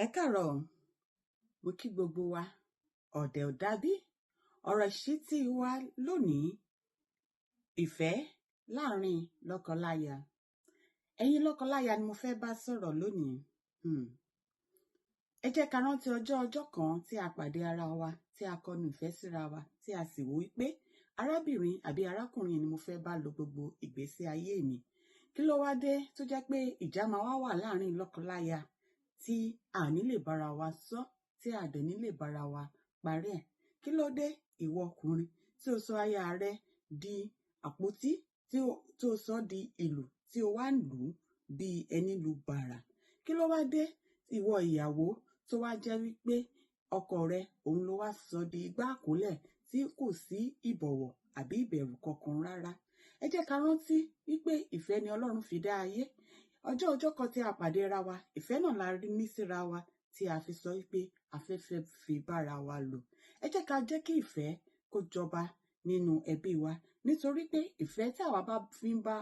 Ẹ káàárọ̀ o, mo kí gbogbo wa, ọ̀dẹ̀ ò dàbí. Ọ̀rọ̀ ìṣítí wa lónìí, ìfẹ́ láàrin lọ́kọláya. Ẹ̀yin lọ́kọláya ni mo fẹ́ bá sọ̀rọ̀ lónìí. Ẹ jẹ́ ká rántí ọjọ́ ọjọ́ kan tí a pàdé ara wa, tí a kọnu ìfẹ́ síra wa, tí a sì wò wípé arábìnrin àbí arákùnrin ni mo fẹ́ bá lo gbogbo ìgbésí ayé mi. Kí ló wá dé tó jẹ́ pé ìjà máa wá wà láàrin lọ́kọláya tí a ní lè bára wa sọ, tí a dẹ̀ ní lè bára wa parí ẹ̀? Kí ló dé ìwọ ọkùnrin tí o sọ aya rẹ di àpótí, tí o sọ di ìlù tí o wá ń lù ú bí ẹni lu bàrà? Kí ló wá dé ìwọ ìyàwó tó wá jẹ́ wípé ọkọ rẹ òun ló wá sọ di igbá àkólẹ̀ tí kò sí ìbọ̀wọ̀ àbí ìbẹ̀rù kankan rárá? Ẹ jẹ́ ká rántí wípé ìfẹ́ ni Ọlọ́run fi dá ayé. Ọjọ́ ọjọ́ kan tí a pàdé ra wa, ìfẹ́ náà la rí ní síra wa tí a fi sọ wípé a fẹ́ fẹ́ fi bára wa lò. Ẹ jẹ́ ká jẹ́ kí ìfẹ́ kó jọba nínú ẹbí wa, nítorí pé ìfẹ́ tí àwa bá fi ń bá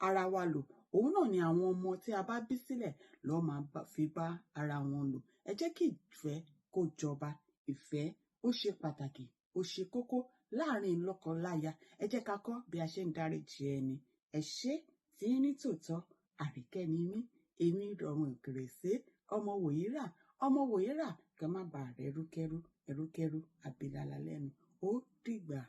ara wa lò, òun náà ni àwọn ọmọ tí a bá bí sílẹ̀ lọ́ máa fi bá ara wọn lò. Ẹ jẹ́ kí ìfẹ́ kó jọba. Ìfẹ́ ó ṣe pàtàkì, ó ṣe kókó láàrin lọ́kọláya. Ẹ jẹ́ ká kọ́ bí a ṣe ń dáríji ẹni. Ẹ ṣé tí ní tòótọ́, Àríkẹ́ ni mí, èmi rọrùn òkèrèsé, ọmọ wòyírà, ọmọ wòyírà, kẹ́ má bàa rẹ́rúkẹ́rú, ẹrúkẹ́rú, abilala lẹ́nu. Ó dìgbà.